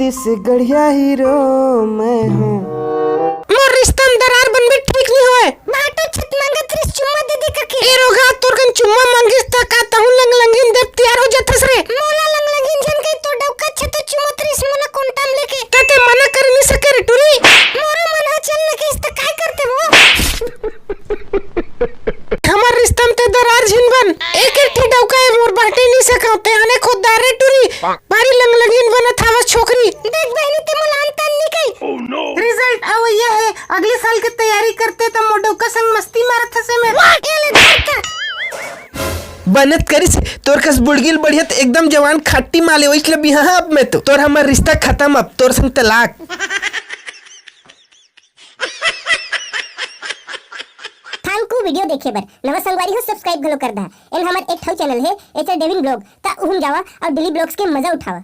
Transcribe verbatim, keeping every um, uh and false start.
इस गढ़िया हीरो मैं हूँ। मोर रिश्ता में दरार बनबे ठीक नहीं होए। भाटो छत मांगत रिस चुम्मा दे दे करके। ए रोगा, तोर कन चुम्मा मांगिस त का तहूं लंग लंगिन देव तैयार हो जाथस रे? मोला लंग लंगिन जन कही, तो डौका छत चुम्मा तरिस मोला कोंटा में लेके। त ते मना कर नहीं सके रे टुरी। मोरो मन ह चल लगिस त काय करते वो? हमर रिश्ता में ते दरार झिन बन। एक एक ठी डौका ए मोर बाटे नहीं सकव, ते आने खुद दार रे टुरी। भारी लंग लंगिन बनत हवस छोकरी। देख बहनी, ते मोला अंतन नहीं कही। रिजल्ट अवइया हे, अगले साल के तैयारी करते त मोर डौका संग मस्ती मारत हसे में। ए ले धर त। बनत करिस, तोर कस बुड़गिल बढ़िया त एकदम जवान खट्टी माले वइस ल बिहा अब मैं तो। तोर हमर रिश्ता खत्म, अब तोर संग तलाक। Thank you video देखे बर। नवा संगवारी हो, subscribe घलो कर दहा। एन हमर एक ठौ channel हे, एचआर डेविन ब्लॉग, त उहुन जावा और डेली ब्लॉग्स के मजा उठावा।